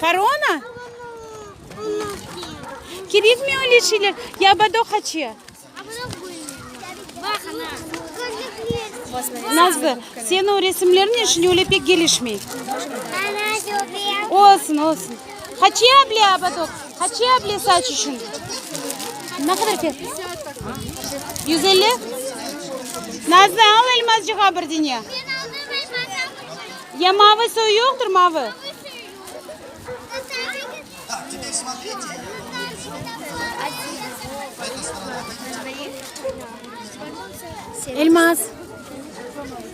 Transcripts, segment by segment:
Korona? Kerekmi öyle şeyler? Ya badok haçe? Nazlı, sen o resimlernen şimdi öyle pek kelişmey. Olsun, olsun. Qaçı able obodok? Qaçı able saç içün? Ne qadar fiyat? 150? Nazlı, al elmazcığa bir dene. Ya mavı soyu yoqtır, mavı? Elmaz!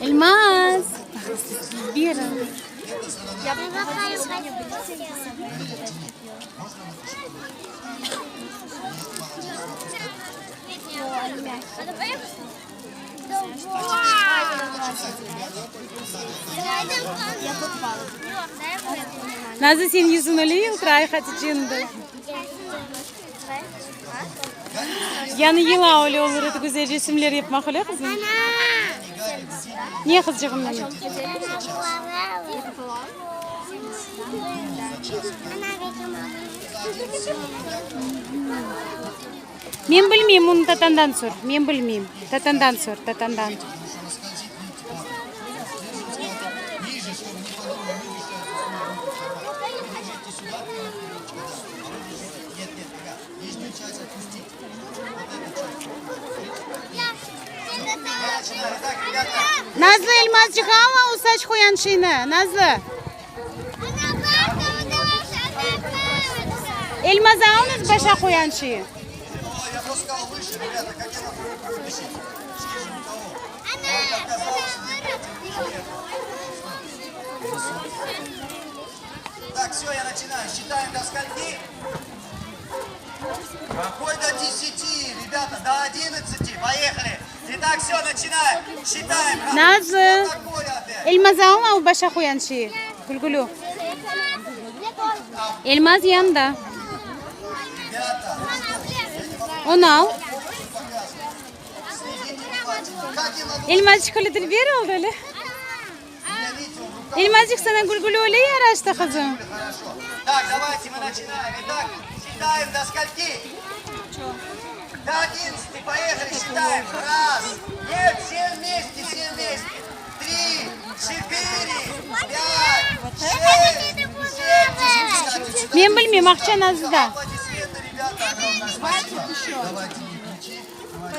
Elmaz! Nazlı, seniñ yüzüñ öyle yıltıray, Hatice endi. Yañı yıla öyle olur edi, güzel resimler yapmaq, öyle qızım? Ne, qızcığım menim? Men bilmeyim, onı tatandan sor. Men bilmeyim. Tatandan sor, tatandan. Nazlı, Elmazcıq, al o saç qoyan şeyni, Nazlı. Elmaz, alıñız başa qoyan şeyi. Nazlı, Elmaz alma o başa qoyan şeyi, gülgülü. Elmaz yanda. Onı al. Elmazçıq öyle dülber oldı, öyle. Elmazçıq, saña gülgülü öyle yaraştı, qızım. Men bilmeyim, aqça Nazlıda.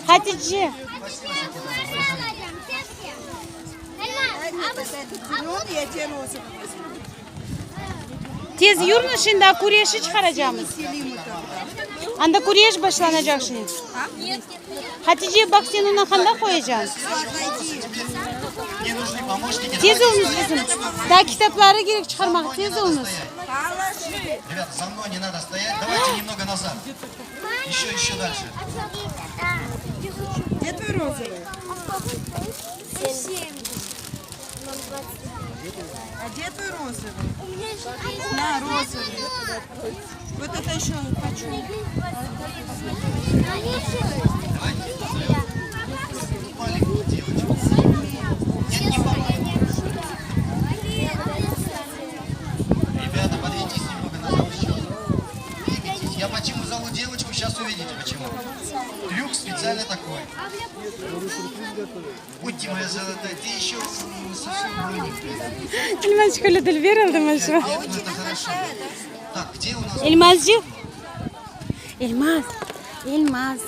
Hatice. Tez yürüñiz şimdi, küreşi çıqaracamız. Anda küreş başlanacaq şimdi. Hatice, baq, sen onı qanda qoyacañ? Tez oluñız, qızım. Daa kitapları kerek çıqarmaq, tez oluñız. Elmazçıq öyle dülber oldı maşallah. Elmazçıq. Elmaz. Elmaz.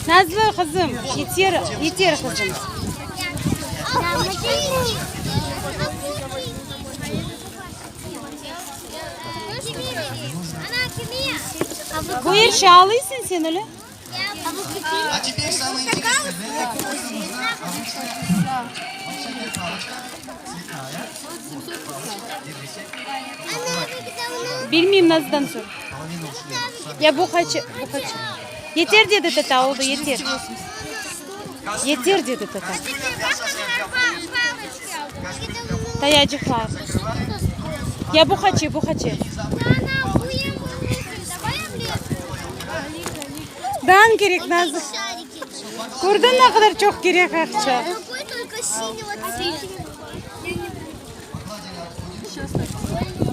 Nazlı qızım, yeter, yeter qızım. Bu er şey alıysıñ sen öyle? Bilmeyim, Nazlıdan sor. Ya bu qaç, bu qaç? Yeter dedi tata, oldı, yeter. Yeter dedi tata. Tayacıqlar. Ya bu qaçı, bu qaçı? Daa kerek, Nazlı. Kördiñ ne qadar çoq kerek aqça.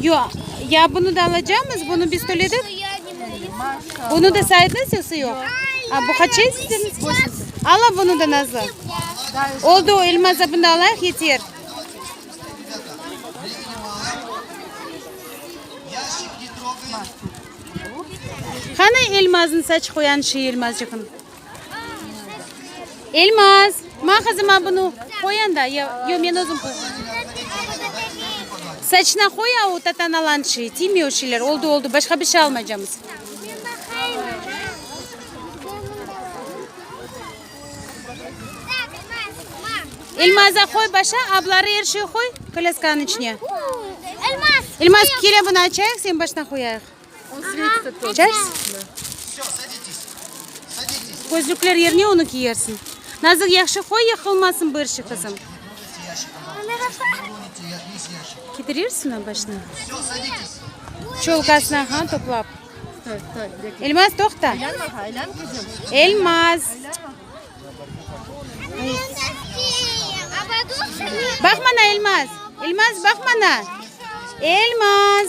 Yoq, ya bunı da alacamız, bunı biz töledik. Bunı da saydıñız yoqsa yoq? A, bu qaç istediñiz? Ala bunı da, Nazlı. Oldı, Elmaz, bunı da alayıq, yeter. Qani Elmaznıñ saç qoyan şeyi, Elmazcıqnıñ? Elmaz, ma qızım, a bunı qoy anda. Yoq, men özüm qoyayım. Saçına qoy, a o tatan alan şey, tiyme o şeyler. Oldı, oldı, başqa bir şey almaycamız. Elmaza, qoy başa, abları er şey qoy kolâskanıñ içine. Elmaz, kele bunı açayıq, sen başına qoyayıq. Açarsıñ? Közlükler yerine onı kiyersiñ. Nazlı, yahşı qoy, yıqılmasın bir şey, qızım. Ketirirsiñ başına? Çolkasını, aha, toplap. Elmaz, toqta. Elmaz. Baq mana, Elmaz. Elmaz, baq mana. Elmaz.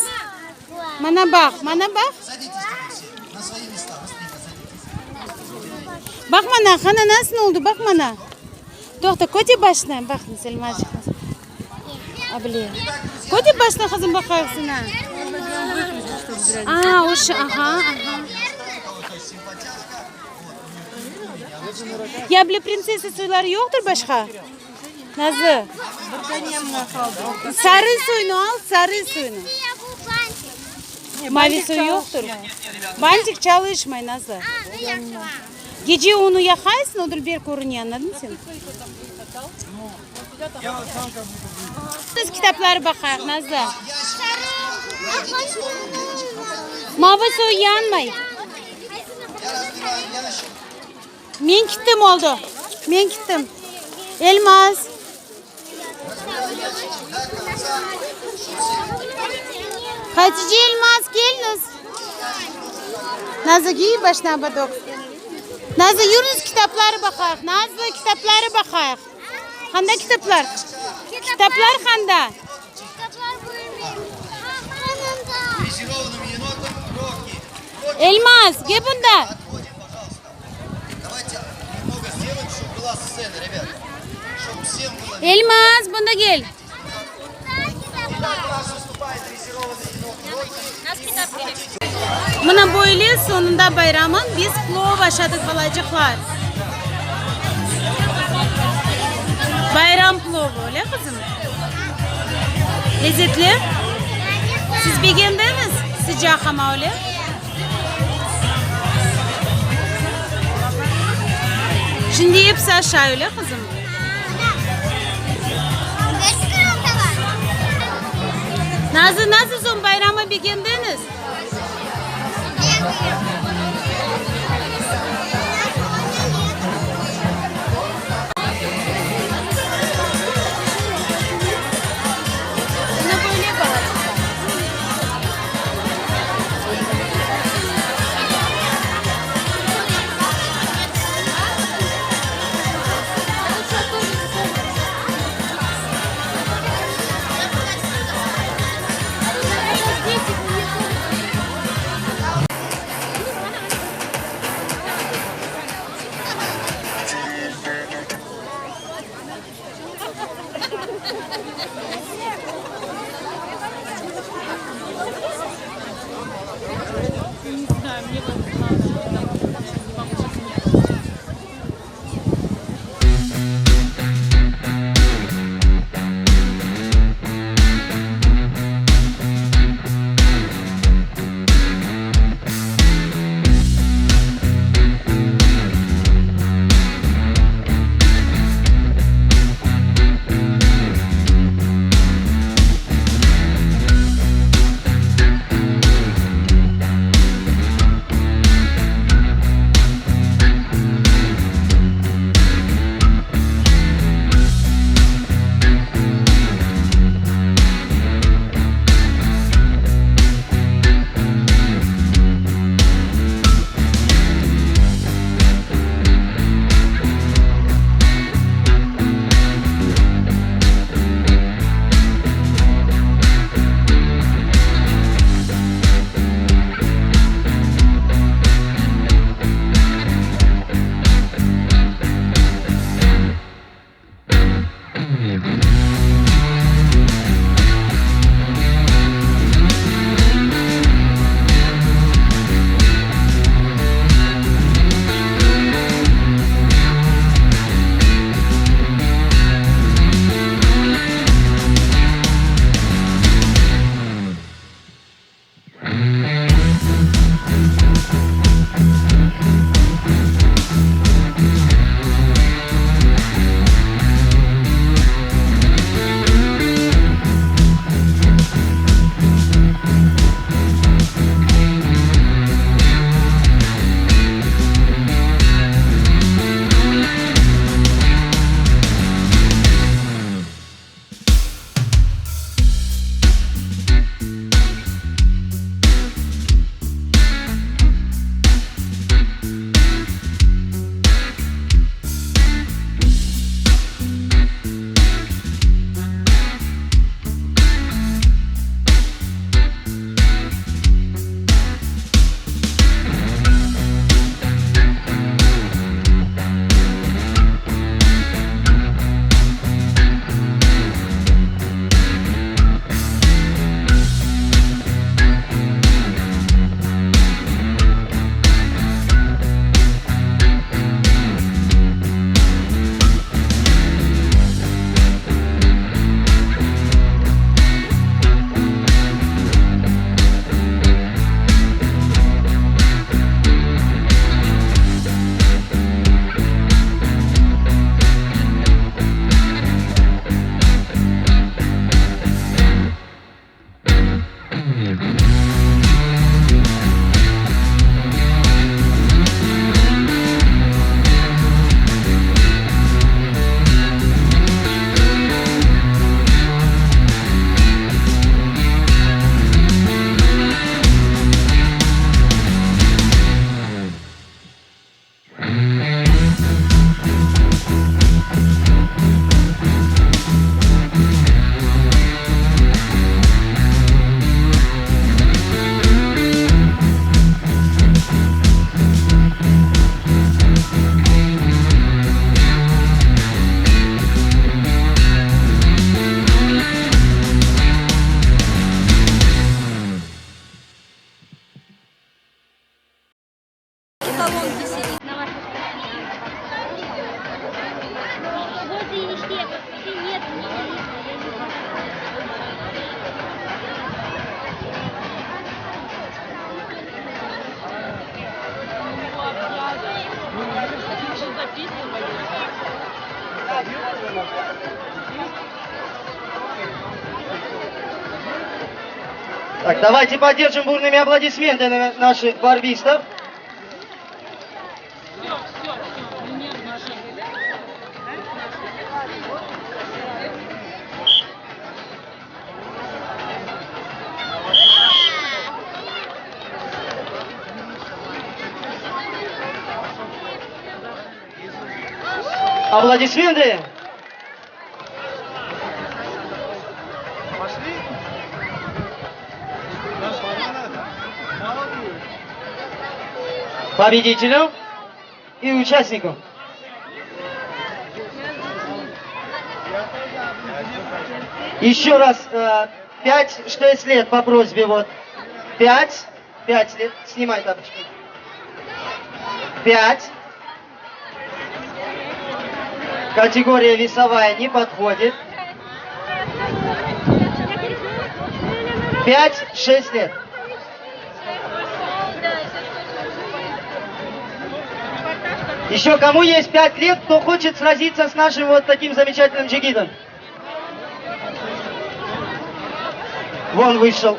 Mana baq, mana baq. Baq mana, qana nasıl oldı, baq mana. Toqta, köte başına, baqıñız, Elmazçıq. Able. Köte başına, qızım, baqayıq sana. A, o şu, aha, aha. Ya bile printsessa soyları yoqtır başqa? Nazlı. Sarı soyunu al, sarı soyunu. Mavi soyu yoqtır. Bantik çalışmay, Nazlı. Gece onı yaqaysıñ, o dülber körüne, añladıñ sen? Biz kitapları baqayıq, Nazlı. Mavı soy yanmay. Men kittim, oldı. Men kittim. Elmaz. Hatice, Elmaz, keliñiz. Nazlı, kiy başına obodok. Nazlı, yürüñiz, kitapları baqayıq. Nazlı, kitapları baqayıq. Qanda kitaplar? Kitaplar qanda? Elmaz, gel bunda. Elmaz, bunda gel. Mına böyle soñunda bayramın biz plov aşadıq, balacıqlar. Bayram plovı, öyle qızım? Lezetli? Siz begendiñiz? Sıcaq amma, öyle? Şimdi episi aşay, öyle qızım? Nazlı, nasıl soñ bayramı begendiñiz? Mına böyle balacıqlar. Так, давайте поддержим бурными аплодисментами наших барбистов. Аплодисменты! Победителю и участнику. Еще раз 5-6 лет по просьбе вот. 5, 5 лет. Снимай тапочки. 5. Категория весовая не подходит. 5-6 лет. Еще кому есть 5 лет, кто хочет сразиться с нашим вот таким замечательным джигитом? Вон вышел.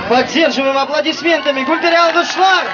Поддерживаем аплодисментами. Gülderi alqışlar!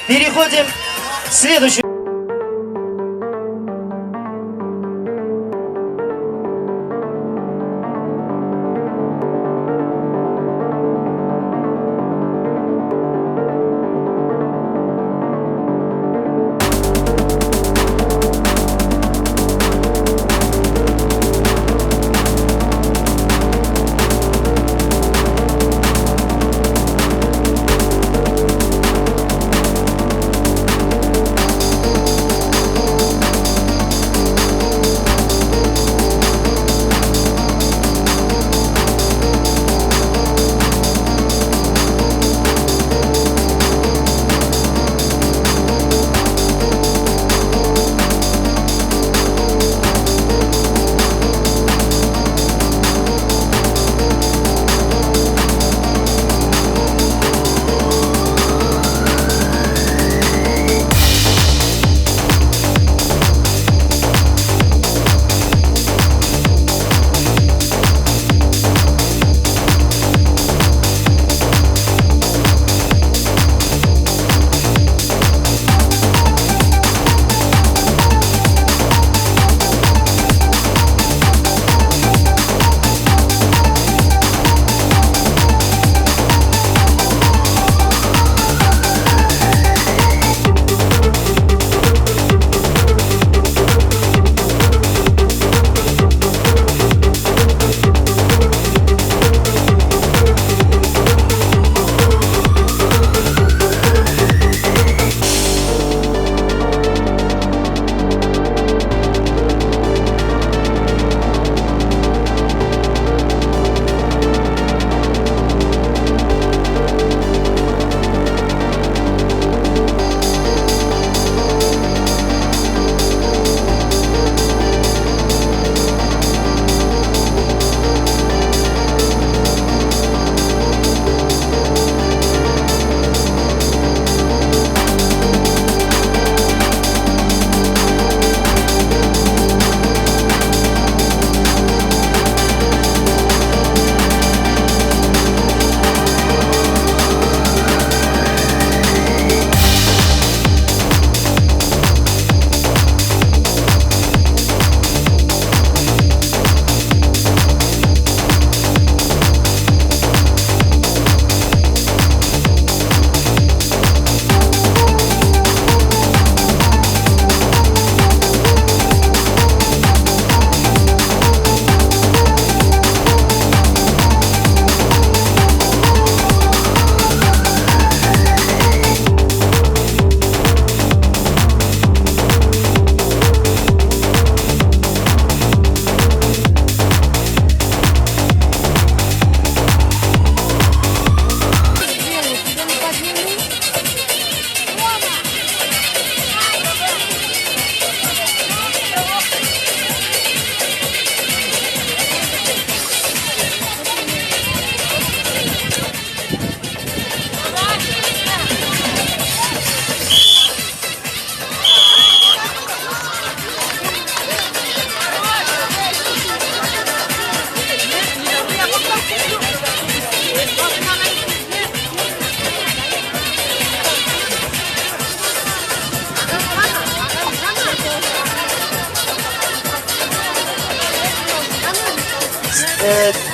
Переходим к следующему.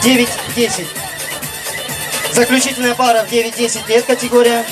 9-10. Заключительная пара в 9-10 лет категория.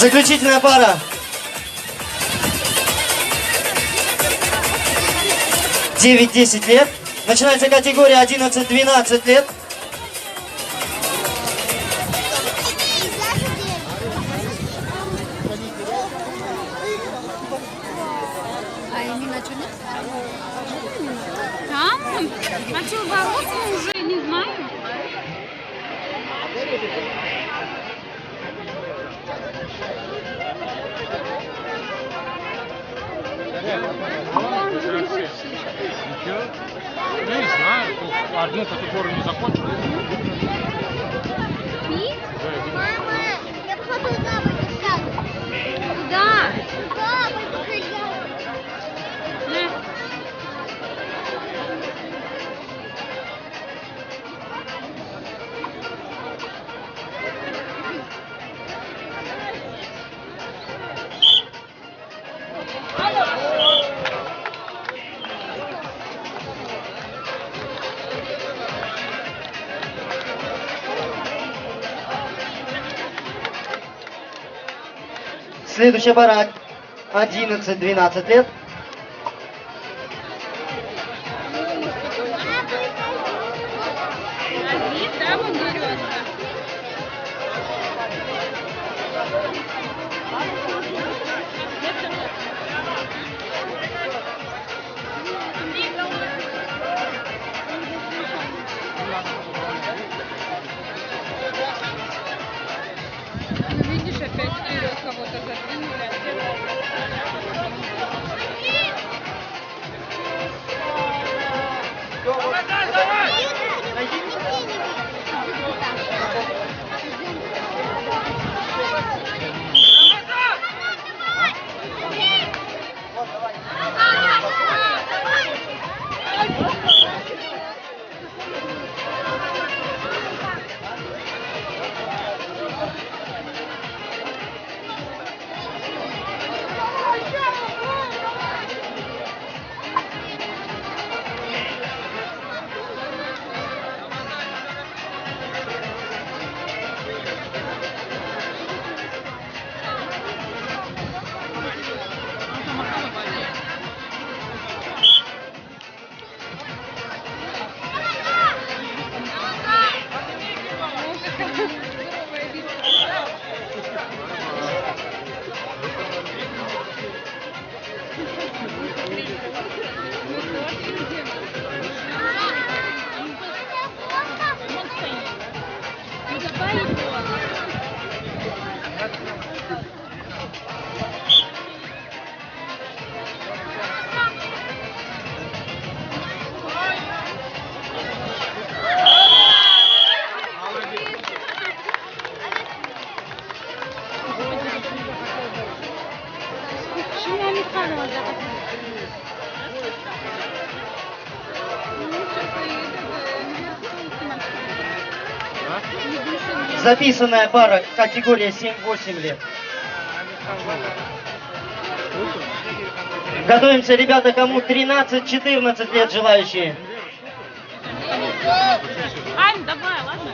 Заключительная пара. 9-10 лет. Начинается категория 11-12 лет. Он начал бороться уже, не знаю. Ничего. Ну, не знаю, тут одну категорию не закончил. Мама, я походу туда пойду сяду. Куда? Туда пойду сяду. На. Следующая пара 11-12 лет. Азиз, да, он дерется? Ну, видишь, опять вперед кого-то задвинули, а те Ну давай его. Şimdi Amethan olacak. Записанная пара категория 7-8 лет. Готовимся, ребята, кому 13-14 лет желающие. Ань, давай, ладно?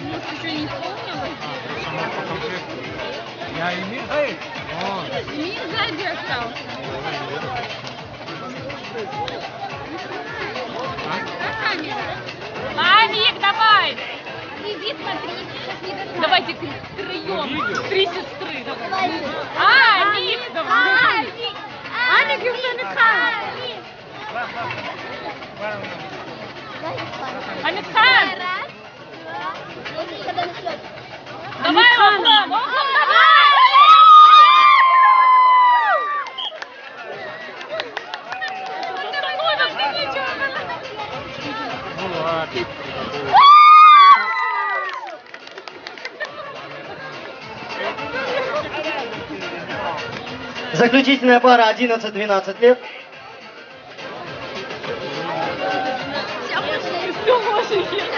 Может, еще не исполнилось? Сама по комплекту. Я имею? О, Мир сзади остался. Как Амик? Амик, давай! Иди смотри, сейчас не достану. Давайте втроем. Три сестры. Давай. Амик, давай. Амик! Амик, yoksa Amethan? Амитхан, Раз, два, вот когда начнет. давай, Оглам, Оглам, давай! Становишься, нечего. ну ладно. Заключительная пара 11-12 лет. Все, можешь ехать.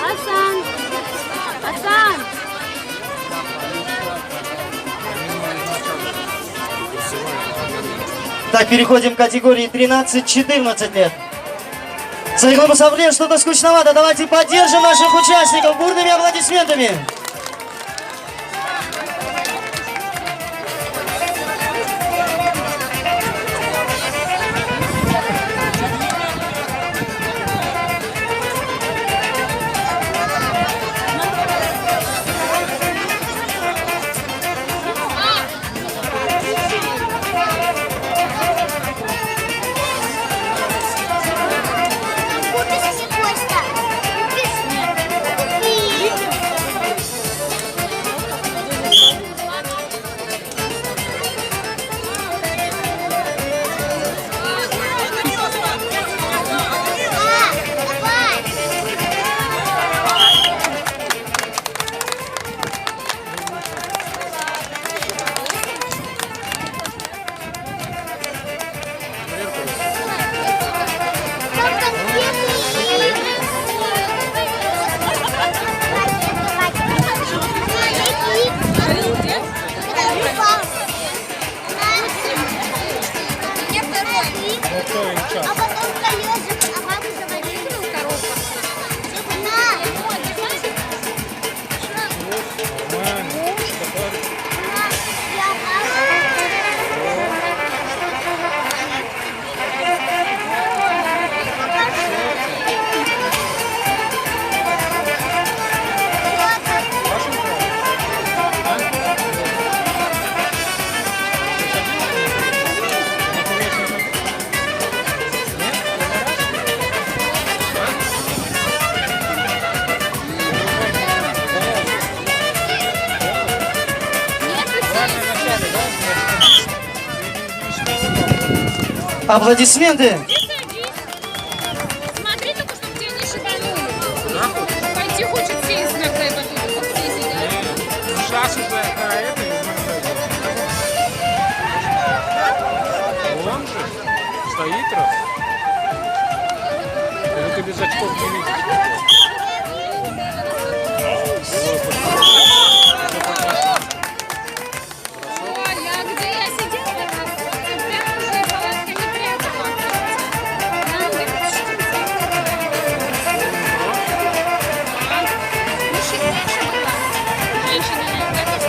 Hasan! Hasan! Так, переходим к категории 13-14 лет. Sayğılı musafirler, что-то скучновато. Давайте поддержим наших участников бурными аплодисментами. Купишь мне, Костя? Купишь мне? Купи. А, давай. Там конфеты А потом колесик, а маму заварили в коробку. На! Нормально. На! Я Аплодисменты. Смотри только, чтобы тебя не шибанули. Пойти хочет сесть на хлеб оттуда, как все сидят. Сейчас уже на это и мы Он же стоит раз. Или ты без очков не видишь? Ой, а где я сидела, так на солнце, прям уже палатка не прятала. Нам так Мужчин меньше было. Женщины иногда тоже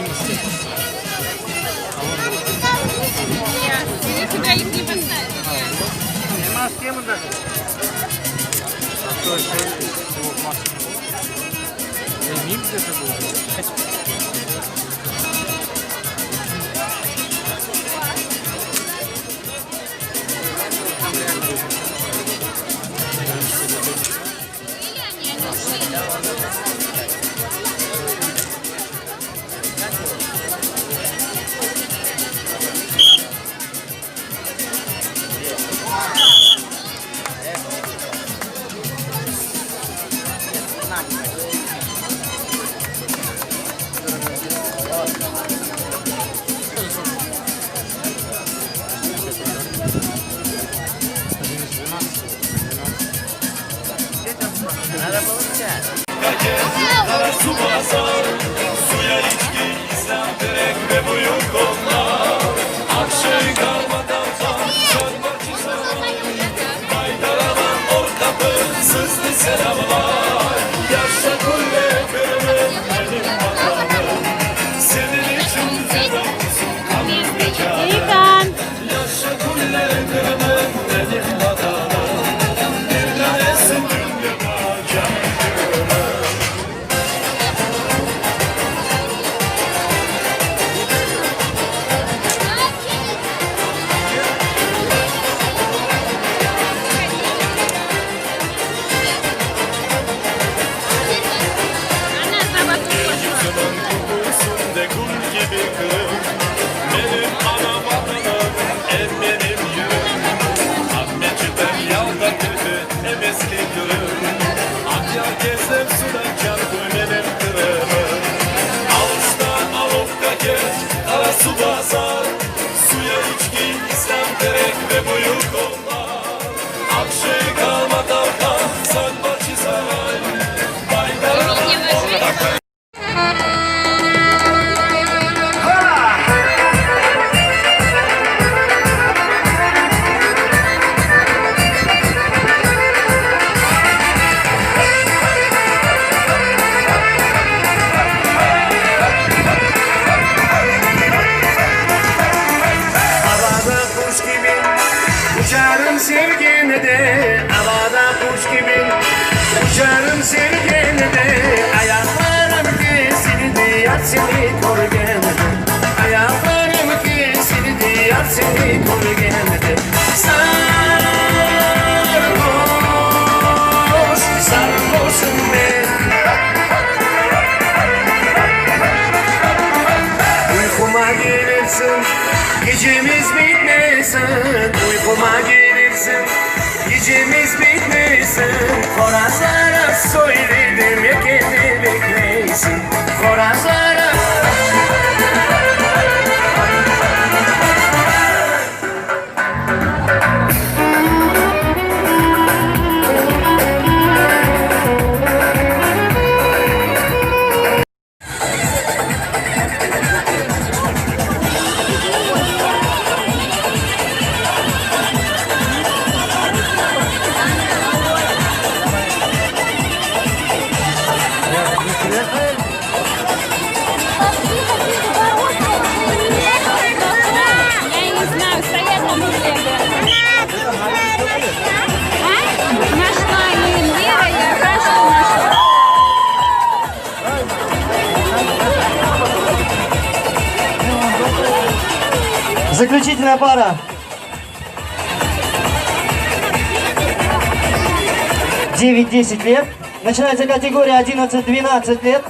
мужчины Нет, сюда их не поставили. Нема с кем даже. А кто еще? Всего в маске. Эмиль где-то был. Были они, они ушли. Один из 12. Eykan. Quş kibi uçarım sevgende, Ayaqlarım kesildi yar seni körgende, Ayaqlarım kesildi yar seni körgende. Sarhoş, sarhoşım men. Uyquma kelirsiñ, gecemiz bitmesin, Uyquma kelirsiñ, gecemiz bitmesin. Horazlara söyledim, ekende bekleysiñ, Horazlara. Я не знаю, стоят там уже. А? Нашла и Эльвира, и Аркаша нашла. Заключительная пара. 9-10 лет. Начинается категория 11-12 лет.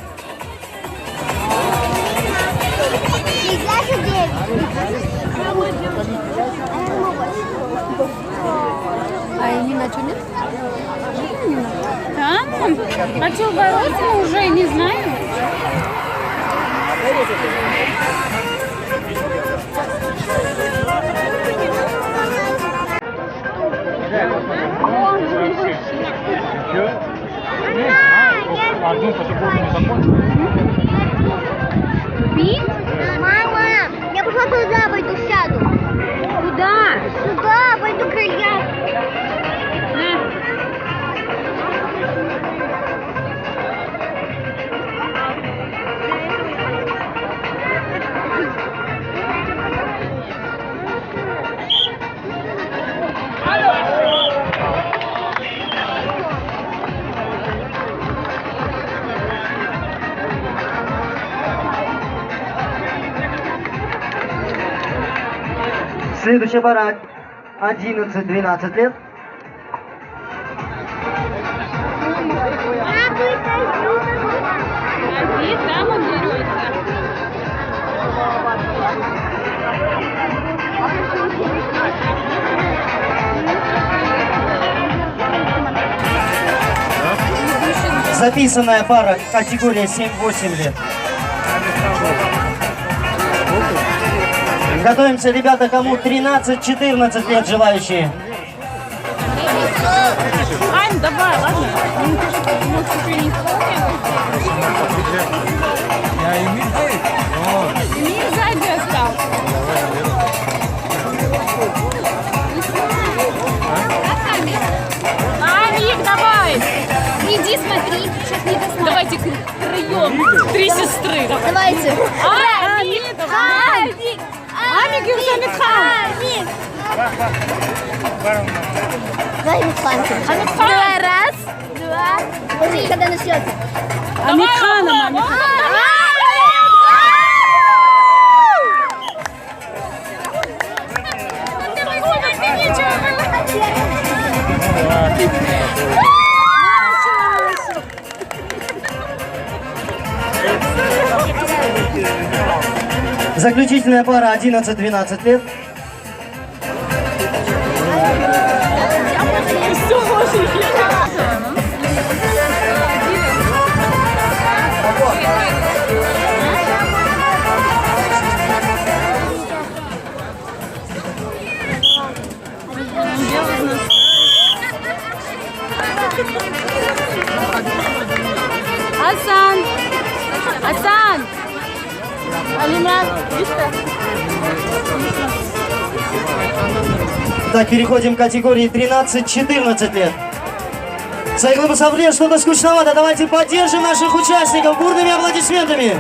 Нельзя же девять. Там он хотел бороться, но уже не знаю. Ничего? Не знаю, одну категорию не закончил. Пить? Мама, я пошла туда, пойду сяду. Куда? Сюда, пойду крылья. На. Следующая пара 11-12 лет. Один, там он дерется. Записанная пара категория 7-8 лет. Готовимся, ребята, кому 13-14 лет желающие. Ань, давай, ладно. Ну, ты же, может, еще не исполнилось. Эмиль сзади остался. Амик, давай! Иди смотри, сейчас не достану. Давайте втроем. Три сестры. Давайте. Амик, давай. Амик. Амик, yoksa Amithan? Амик. Давай, Амитхан. Давай, раз, два, три. Когда начнется? Amithan'ım, Amithan. Заключительная пара 11-12 лет. Hasan. Hasan. Alimran. Так, переходим к категории 13-14 лет. Sayğılı musafirler, что-то скучновато. Давайте поддержим наших участников бурными аплодисментами.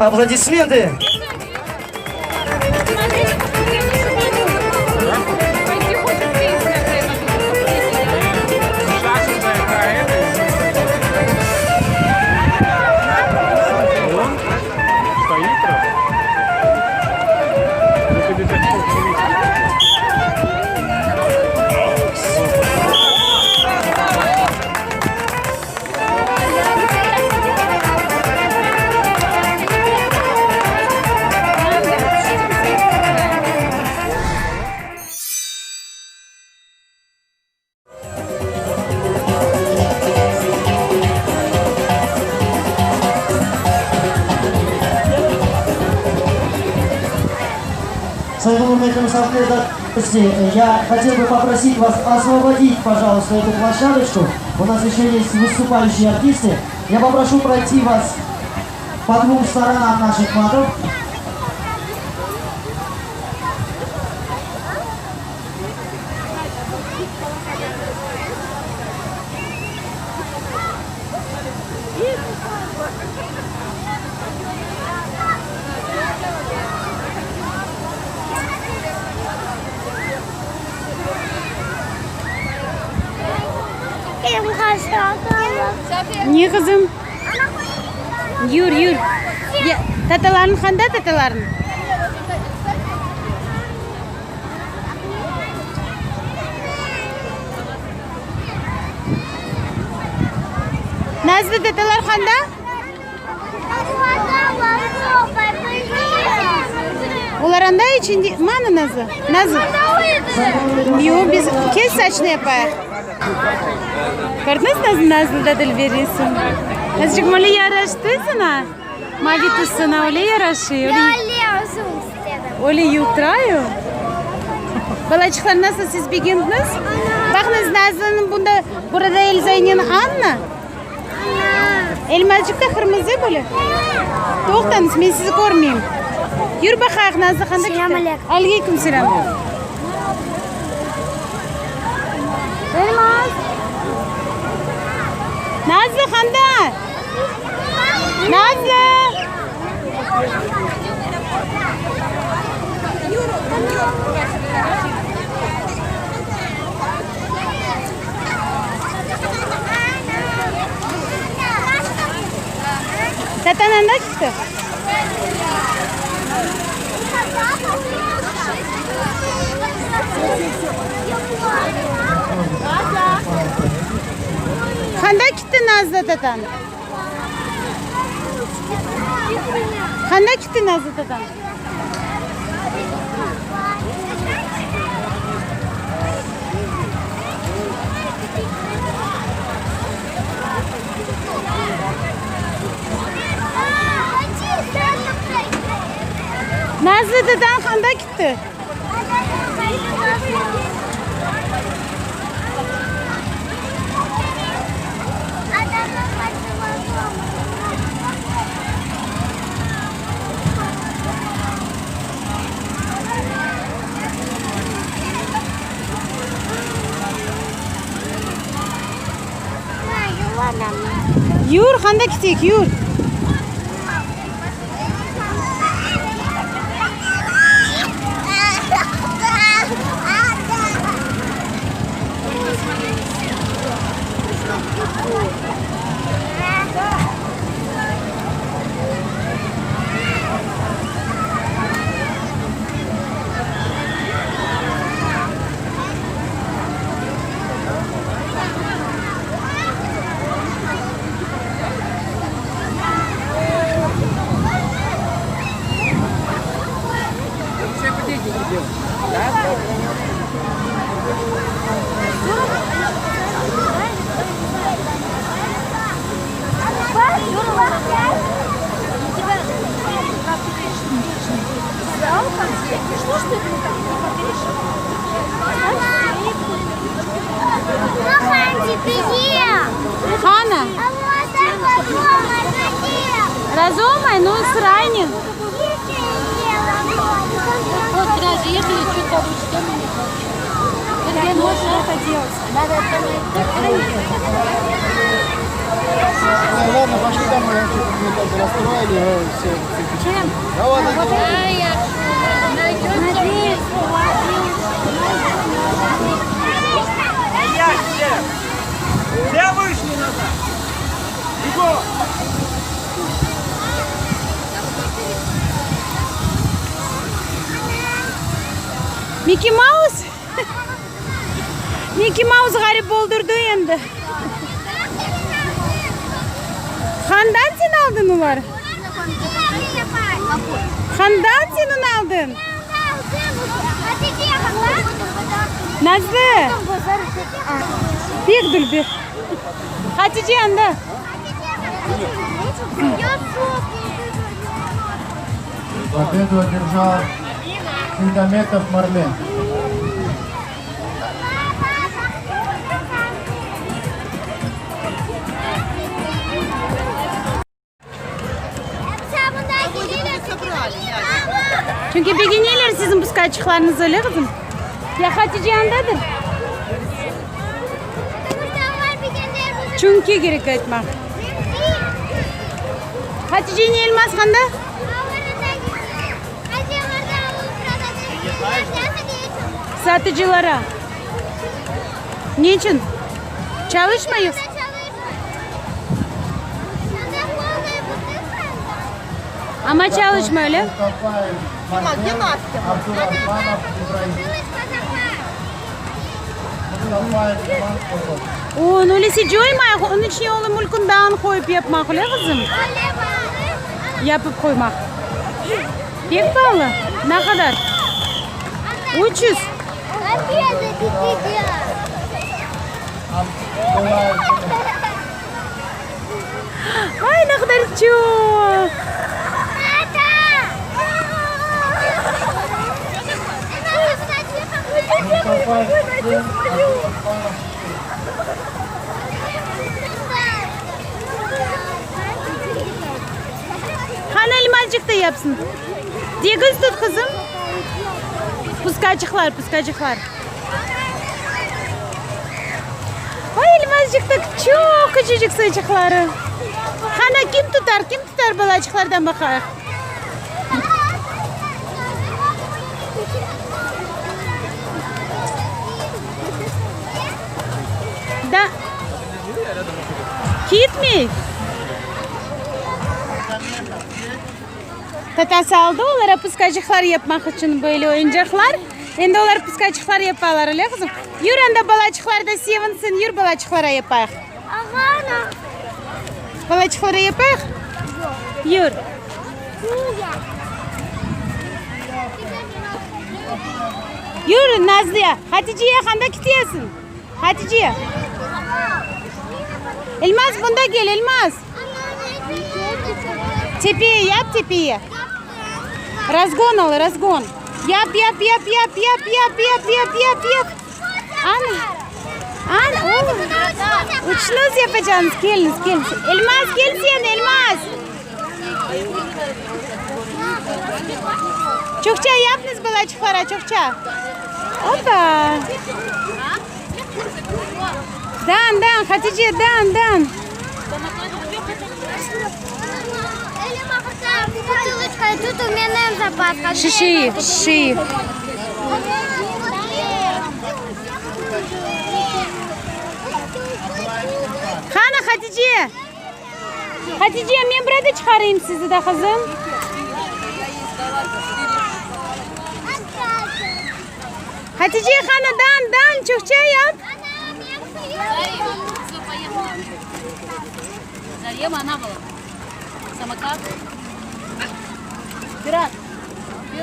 Аплодисменты. Sayğılı ürmetli musafirler, я хотел бы попросить вас освободить, пожалуйста, эту площадочку. У нас еще есть выступающие артисты. Я попрошу пройти вас по двум сторонам наших матов. Ne qızım? Yür, yür. Ya, tatalarıñ qanda, tatalarıñ? Nazlı, tatalar qanda? Olar anda içinde. Mana Nazlı. Nazlı. Yoq, biz kes saçnı yapayıq. Kördiñiz Nazlı, Nazlı da dülber resim. Azıcıq böyle yaraştı saña. Mavi tüs saña öyle yaraşıyor. Öyle yıltırayo. Balaçıqlar, nasıl siz begendiñiz? Baqıñız, Nazlınıñ bunda, burada Elzaynen Anna. Elmazcıq da qırmızı böyle. Toqtañız, men sizi körmeyim. Yür baqayıq, Nazlı qanda ketti? Selâm aleyküm. Aleyküm selâm. Elmaz. Nazlı qanda? Nazlı! Tatan anda çıqtı. Qanda kitti Nazlı tatan? Qanda kitti Nazlı tatan? Nazlı tatan qanda kitti? Yur, qanda keteyik, yur. Qana. Razı olmay, nu, sıraynen. Miki Maus? Miki Maus ğarip boldurdı endi. Handan sen aldın olar? Handan sen onı aldın? Nazlı. Pek dülber. Hatice anda. Победу одержал Сейдаметов Марлен. Çünki begeneler siziñ puskaçıqlarıñızı, öyle qızım? Ya Hatice andadır? Çünki kerek aytmaq. Hatice ne Elmaz qanda? Satıcılara. Ne içün? Çalışmay yoqsa? Amma çalışmay, öyle? O, öylese coymayıq, onıñ içine olı mülkünden qoyıp yapmaq, öyle qızım? Yapıp qoymaq. Pek paalı. Ne qadar? 300. Ay, ne qadar çoq! Qani, Elmazçıq da yapsın. Degiz tut, qızım. Puskaçıqlar, puskaçıqlar. Vay, Elmazçıqta çoq küçücik saçıqları. Qani, kim tutar, kim tutar balaçıqlardan baqayıq. Da. Ketmey. Tatası aldı olara puskaçıqlar yapmaq içün böyle oyuncaqlar. Endi olar puskaçıqlar yapalar, öyle qızım? Yür anda balaçıqlar da sevinsin, yür balaçıqlara yapayıq. Balaçıqlara yapayıq? Yür. Yür, Nazlı, Hatice, qanda ketesiñ? Hatice. Elmaz, bunda kel, Elmaz. Tepeye yap, tepeye. Razgon al, razgon. Yap, yap, yap, yap, yap, yap, yap, yap, yap, yap. Ana. Ana, o. Uçnuz yapacağınız, keliñiz, keliñiz. Elmaz, kel sen, Elmaz. Çoqça yapıñız balaçıqlara, çoqça. Opa. Dan, dan, Hatice, dan, dan. Şişi, şişi. Qani, Hatice? Hatice, men burada çıqarayım sizi de, qızım. Hatice, qani, dan, dan, çoqça yap.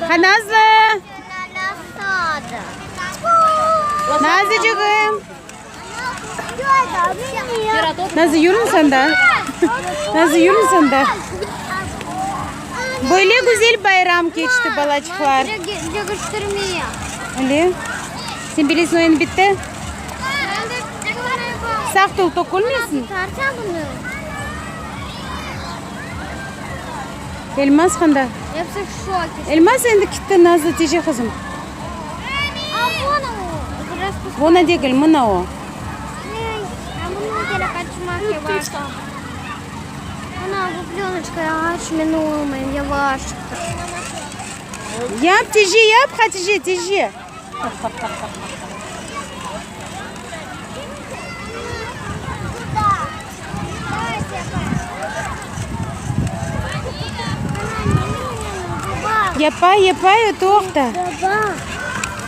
Ha, Nazlı. Nazlıcığım. Nazlı, yürün sen de. Nazlı, yürün sen de. Böyle güzel bayram keçti, balaçıqlar. Öyle. Sen bilesiñ, oyun bitti. Sağ tol, tökülmesin. Elmaz qanda? Elmaz endi kitti, Nazlı tece qızım. Ona degil, mına o. Ana, bu plenoçka aç, men olmayım, yavaş. Yap, tije, yap, Hatice, tije. Yapay, yapay, toqta.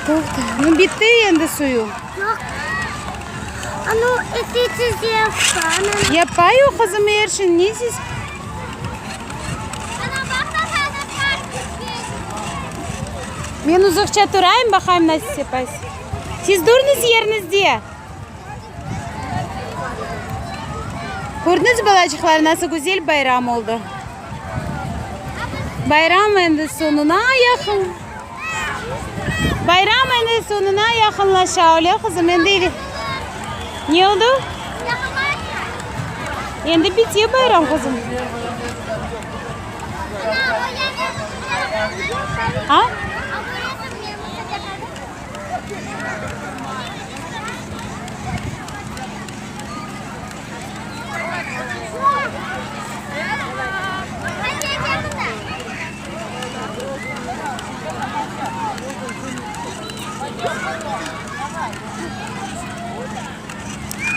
Toqta. Nu, bitti endi suyu. Yapay o, qızım, er şey. Ne siz? Men uzaqça turayım, baqayım nasıl yapaysız. Siz durıñız yeriñizde. Kördiñiz, balaçıqlar, nasıl güzel bayram oldı. Bayram endi soñuna yaqın. Bayram endi soñuna yaqınlaşa, öyle, qızım? Endi ne oldı? Endi bite bayram, qızım. A?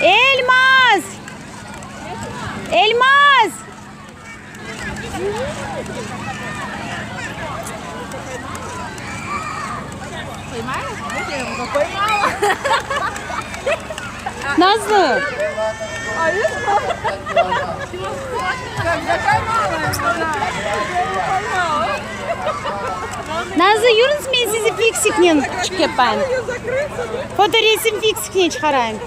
Elmaz! Elmaz! Nazlı! Nazlı, yürüñiz, men sizi fiksiknen çıqıp yapayım. Fotoresim fiksiknen çıqarayım.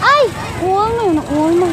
Ay, olmay, olmay.